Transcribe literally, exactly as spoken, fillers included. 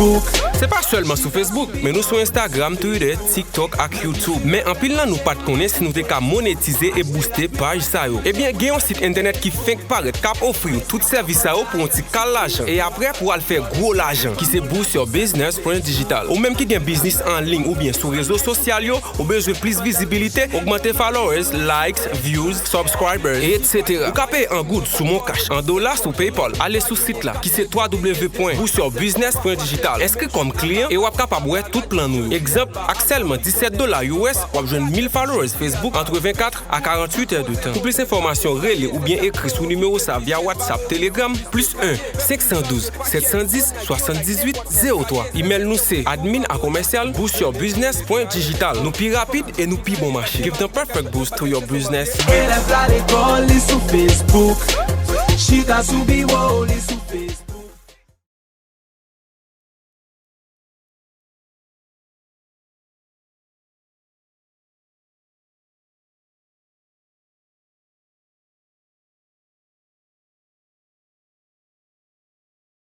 Se pa sèlman sou Facebook, men nou sou Instagram, Twitter, TikTok ak YouTube. Men anpil nan nou pa t konnen si nou te ka monetize e booste paj sa yo. Ebyen, gen yon sit entènèt ki fenk parèt k ap ofri w tout sèvis sa yo pou yon ti kal lajan. E apre, pou w al fè gwo lajan, ki se Boost Your Business Point Digital. Ou menm ki gen biznis an liy oubyen sou rezo sosyal yo, ou bezwen plis vizibilite, ogmante followers, likes, views, subscribers, et cetera. Ou ka peye an goud sou MonCash, an dola sou PayPal. Ale sou sit la, ki se w w w pwen boost your business pwen digital. Enskri kòm kliyan e w ap kapab wè tout plan nou yo. Egzanp, ak sèlman disèt dola U S, w ap jwenn mil followers Facebook an trente-quatre à quarante-huit heures de temps. Pou plis enfòmasyon, rele oubyen ekri sou nimewo sa via WhatsApp, Telegram, plus un cinq cent douze sept cent dix soixante-dix-huit zéro trois. Email nou se admin à commercial boost your business point digital. Nou pi rapid e nou pi bon mache. Give the perfect boost to your business. Elèv la lekòl, li sou Facebook. Chita sou biwo, li sou Facebook.